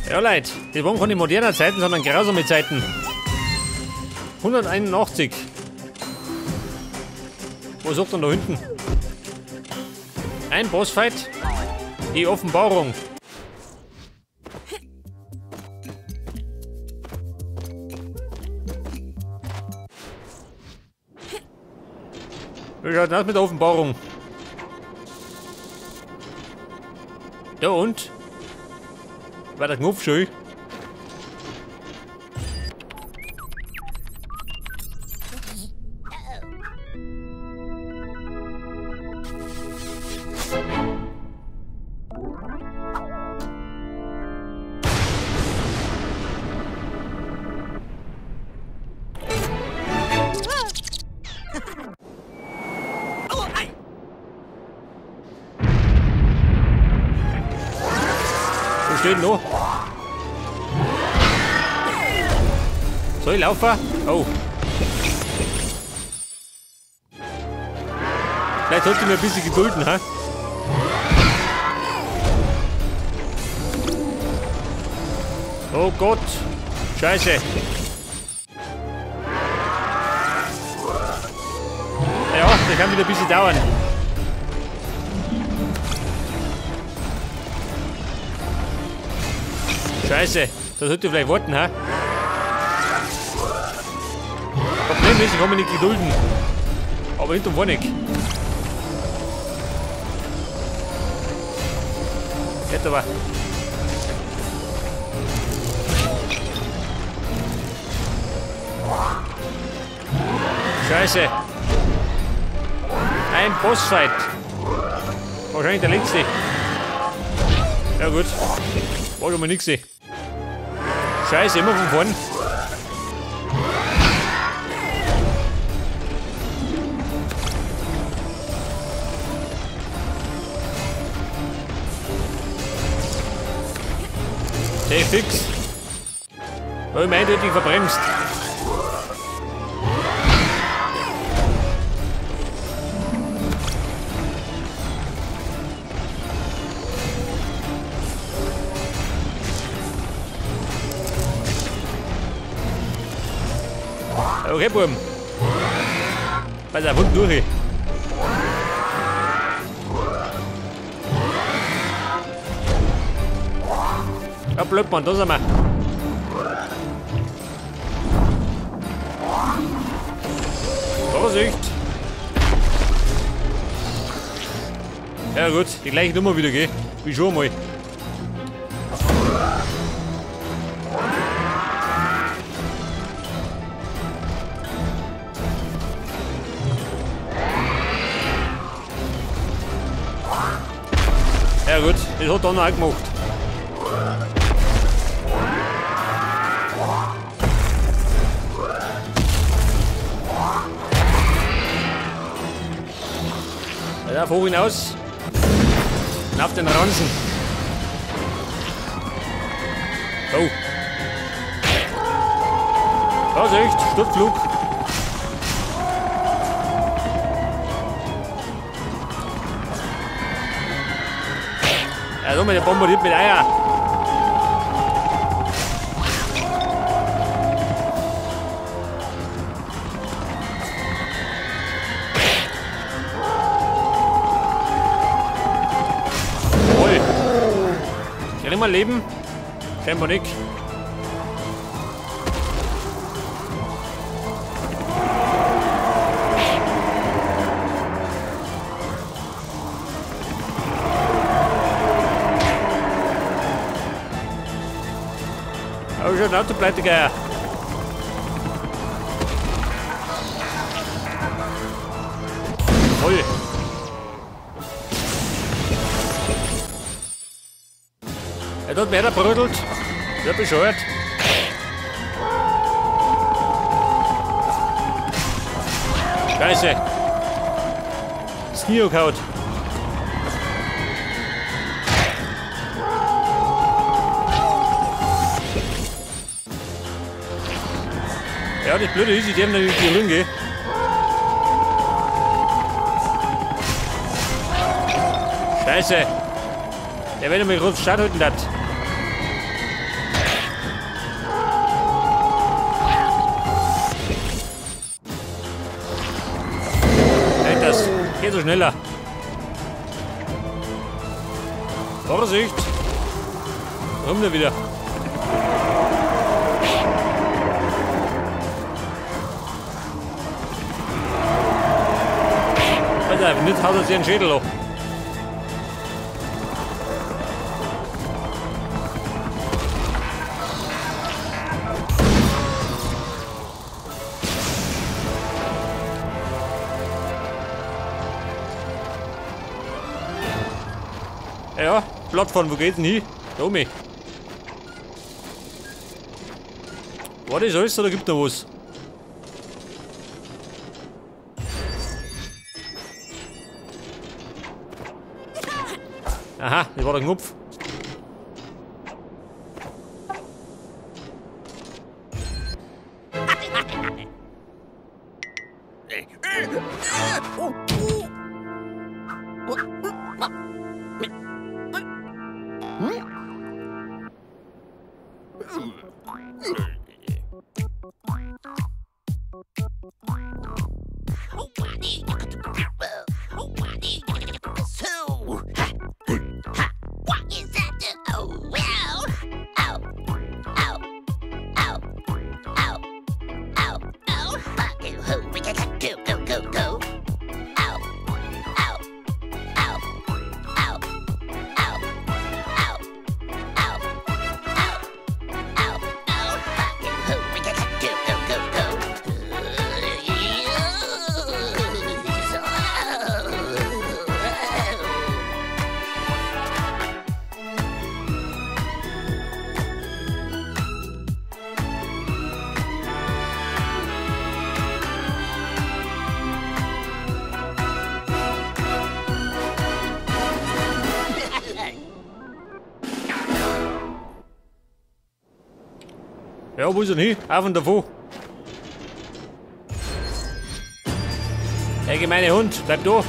Ja, Leute, das waren keine modernen Zeiten, sondern grausame Zeiten. 181. Was sagt denn da hinten? Ein Bossfight. Die Offenbarung. Wie schaut denn aus mit der Offenbarung? Da und? War der Knopf schön? Wo steht denn noch? Soll ich laufen? Oh. Vielleicht sollte ich mir ein bisschen gedulden, ha? Oh Gott! Scheiße! Ja, das kann wieder ein bisschen dauern. Scheiße, da sollte ich vielleicht warten, ha? Problem ist, ich kann mich nicht gedulden. Aber hinten war nicht. Jetzt aber. Scheiße. Ein Bossfight. Wahrscheinlich der letzte. Ja gut. War schon mal nix. Scheiße, immer von vorn. Hey, fix. Hab ich mir eindeutig verbremst. Okay, Buben. Pass auf, unten durch. Ja, blöd, Mann, da sind wir. Vorsicht! Ja gut, die gleiche Nummer wieder, gell? Wie schon mal. Ja gut, das hat er auch gemacht. Ja, hoch hinaus. Und auf den Ranzen. Oh. Vorsicht, Sturzflug. Ja, so, der bombardiert mit Eier. Voll. Kann ich mal leben? Scheinbar nicht. Aber schon ein Auto pleite gegangen. Voll. Er hat mehr brödelt. Der bescheuert. Scheiße. Das Knie gehauen. Ja, das Blöde ist, ich darf nicht in die Rünge. Scheiße. Der, wenn er mich kurz starten hat. Geht so schneller. Vorsicht! Warum denn wieder? Alter, wenn nicht, haut er sich einen Schädel ab. Ja, Plattform, wo geht's denn hin? Da oben. War das alles oder gibt da was? Aha, das war der Knopf. Ja, wo ist er denn hin? Auf und davon. Der gemeine Hund, bleib da.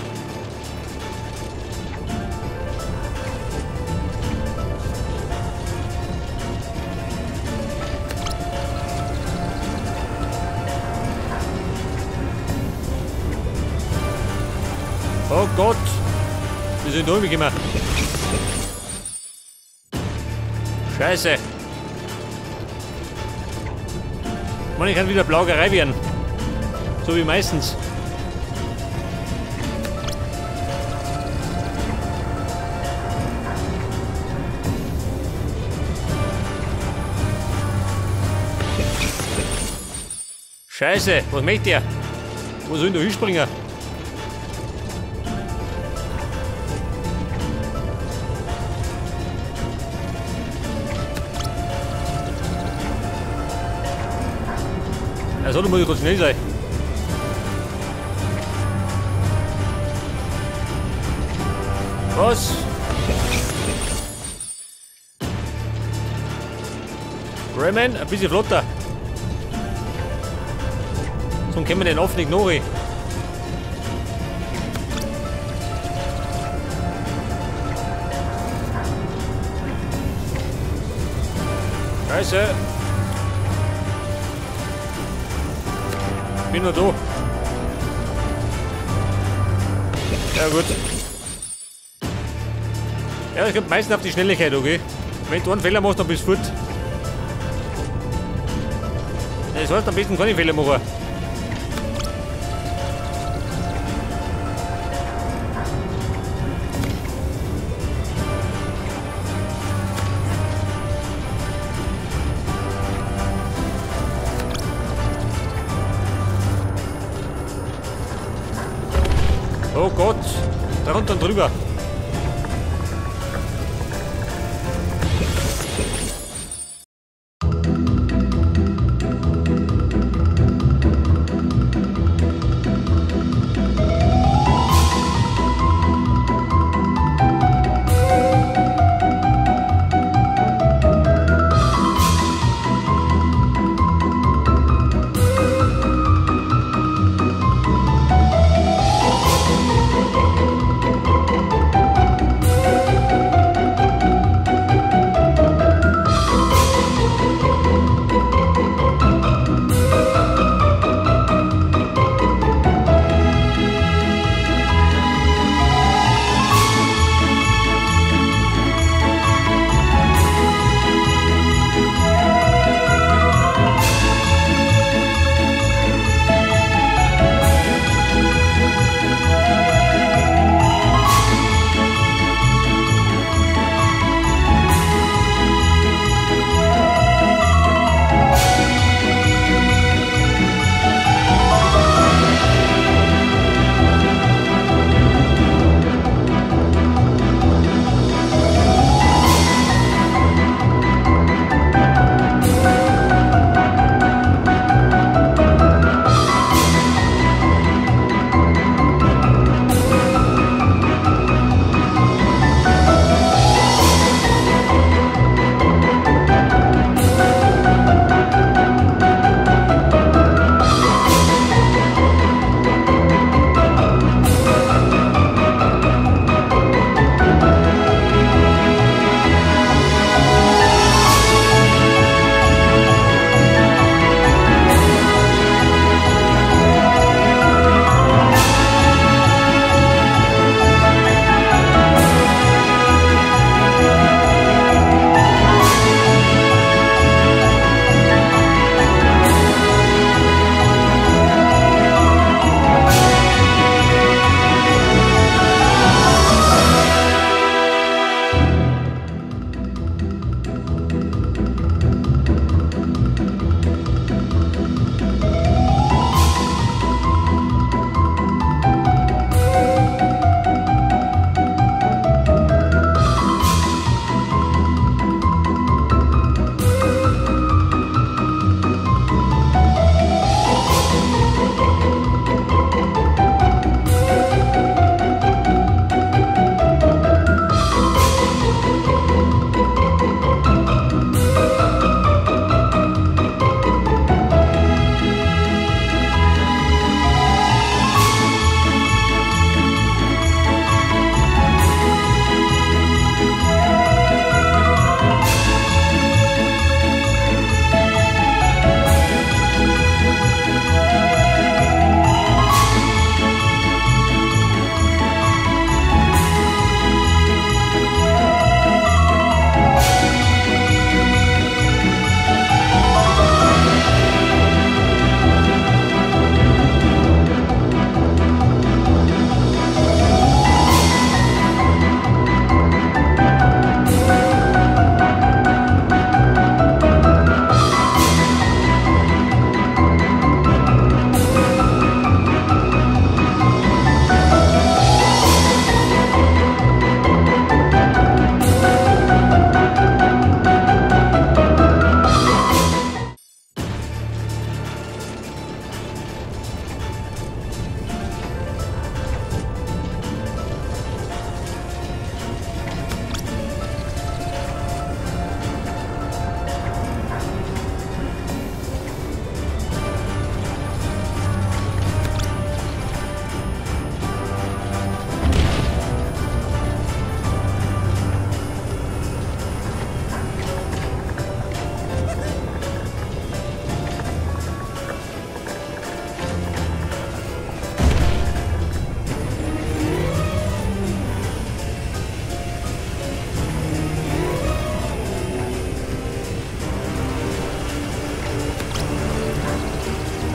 Oh Gott, wir sind durchgekommen. Scheiße. Man, ich kann wieder Blaugerei werden. So wie meistens. Scheiße, was möchte der? Wo soll ich denn da hinspringen? Also, da muss ich kurz schnell sein. Was? Rayman, ein bisschen flotter. Sonst können wir den offen ignorieren. Scheiße. Bin nur da. Ja gut. Ja, es kommt meistens auf die Schnelligkeit, okay? Wenn du einen Fehler machst, dann bist du fort. Das heißt, am besten keine Fehler machen. Oh Gott, da runter und drüber.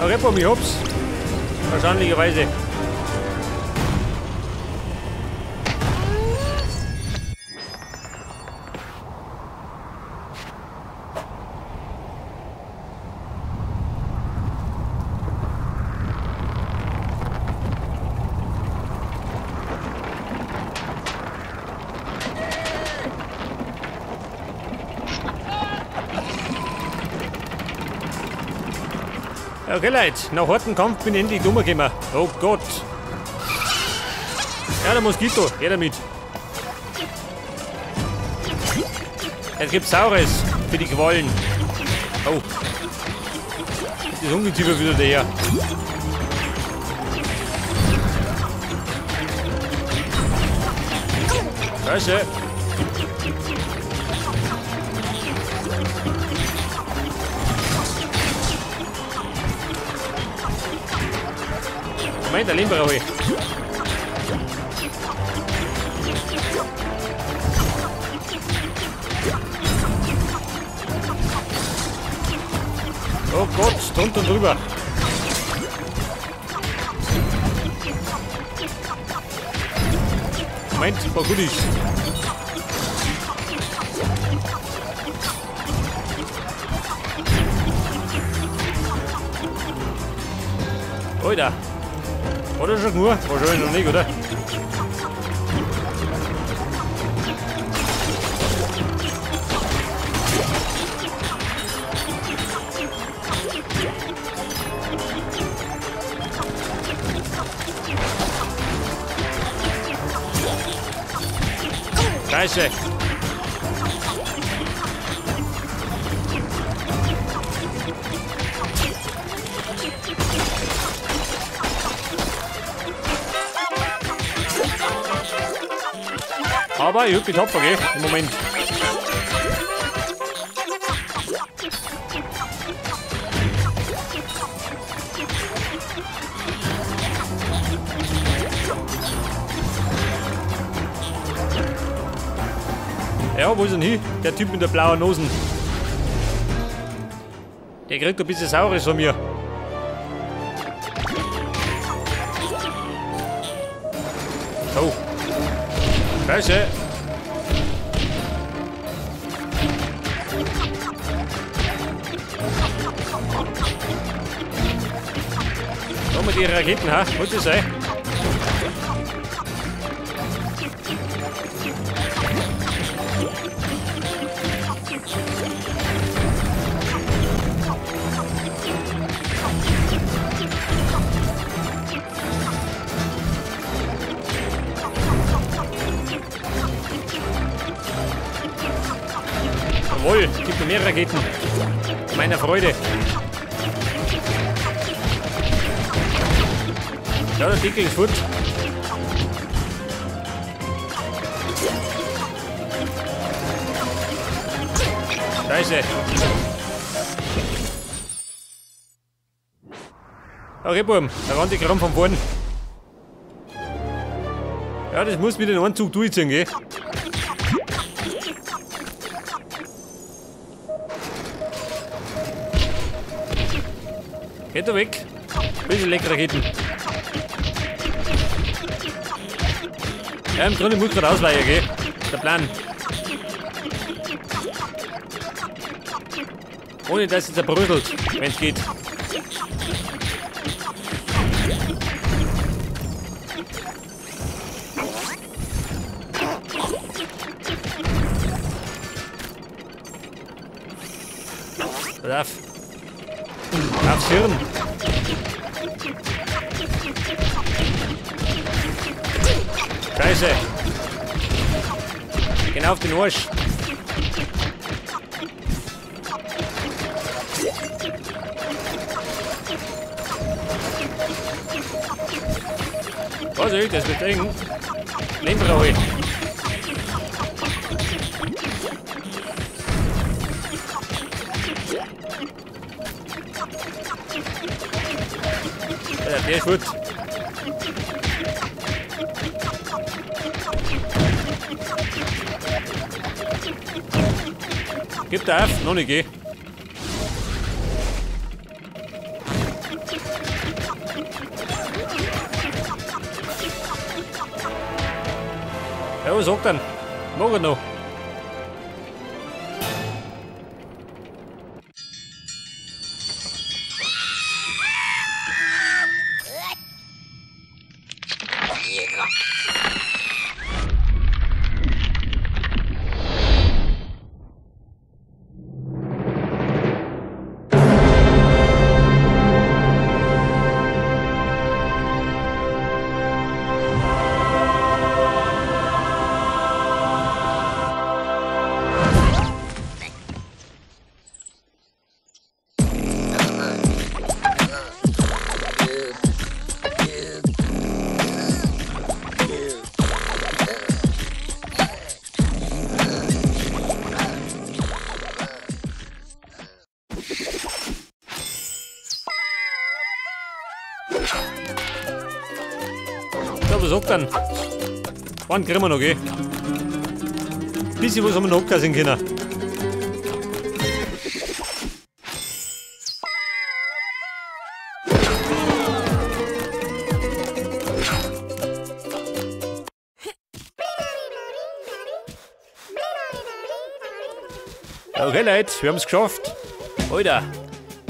Okay, Bumm, ich hab's. Wahrscheinlicherweise. Okay, Leute, nach hartem Kampf bin ich endlich durchgekommen. Oh Gott. Ja, der Moskito, geh damit. Es gibt Saures für die Quallen. Oh. Das Ungeziefer wieder daher. Scheiße. Moment, der Leben brauche ich. Oh Gott, drunter und drüber. Moment, ein paar Goodies. Alter. Oder schon nur? Wahrscheinlich noch nicht, oder? Scheiße! Aber ich bin tapfer, gell? Im Moment. Ja, wo ist denn hin? Der Typ mit der blauen Nosen. Der kriegt ein bisschen Saures von mir. Oh. Scheiße. Nochmal die Raketen, ha? Muss das sein? Jawohl, gib mir mehr Raketen. Meiner Freude. Ja, der Dickel ist fort. Scheiße. Okay, Buben, da rennt die Kram von vorn. Ja, das muss mit dem Anzug durchziehen, gell? Geht da weg. Bisschen Leckraketen. Ja, im Grunde muss ich gerade ausweichen, gell? Der Plan. Ohne dass es zerbröselt, wenn es geht. Pass auf. Aufs Hirn. Scheiße. Genau auf den Arsch. Vorsicht, das wird eng. Leben brauche ich. Ja, der ist gut. Gib da auf, noch nicht geh. Ja, was sagt er? Mag er noch. So, was sagt denn? Wann kriegen wir noch, gell? Bisschen was haben wir noch abkassieren können. Okay, Leute, wir haben es geschafft. Alter,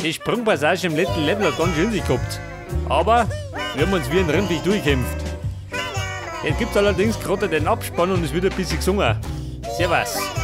die Sprungpassage im letzten Level hat ganz schön sich gehabt. Aber wir haben uns wie ein Rindviech durchgekämpft. Jetzt gibt es allerdings gerade den Abspann und es wird ein bisschen gesungen. Servus.